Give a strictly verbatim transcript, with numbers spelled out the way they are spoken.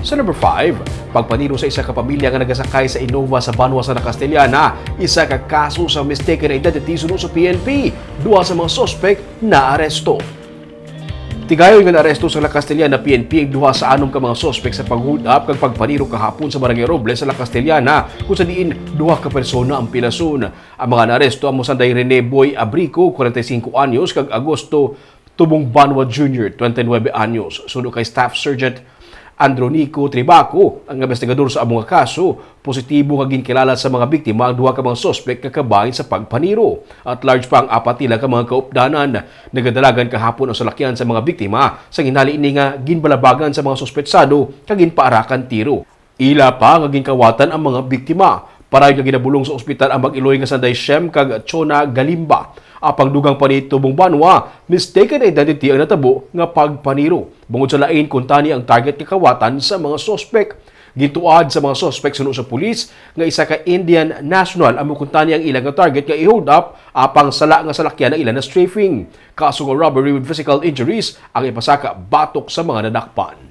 Sa number five, pagpaniro sa isa ka pamilya nga nagasakay sa Innova sa Banwa sa La Castellana, isa ka kaso sa mistaken identity suno sa P N P. Duha sa mga suspek naaresto. Tigayon nga naaresto sa La Castellana P N P ang duha sa anom ka mga suspek sa pag-hold up kag pagpaniro kahapon sa Barangay Robles sa La Castellana, kung sa diin duha ka persona ang pilason. Ang mga naaresto amo sanday Rene Boy Abrico, forty-five anyos, kag Agosto Tubong Banwa Junior, twenty-nine anyos. Suno kay Staff Sergeant Andronico Tribaco, ang investigador sa amo nga kaso, positibo nga ginkilala sa mga biktima ang duha ka mga suspek nga kabahin sa pagpaniro. At large pa ang apat nila ka mga kaupdanan. Nagadalagan kahapon ang salakyan sa mga biktima, sa ginhali ini nga ginbalabagan sa mga suspetsado kag ginpaarakan tiro. Ila pa nga ginkawatan ang mga biktima. Paray nga ginabulong sa ospital ang mag-iloy nga sanday Shem kag Chona Galimba. Apang dugang pa ni Tubong Banwa, mistaken identity ang natabo nga pagpaniro. Bungod sa lain, kuntani ang target nga kawatan sa mga suspek. Gintuad sa mga suspek suno sa pulis nga isa ka Indian national amo kuntani ang ila nga target nga i-hold up, apang sala nga salakyan ang ila na strafing. Kaso nga robbery with physical injuries ang ipasaka batok sa mga nadakpan.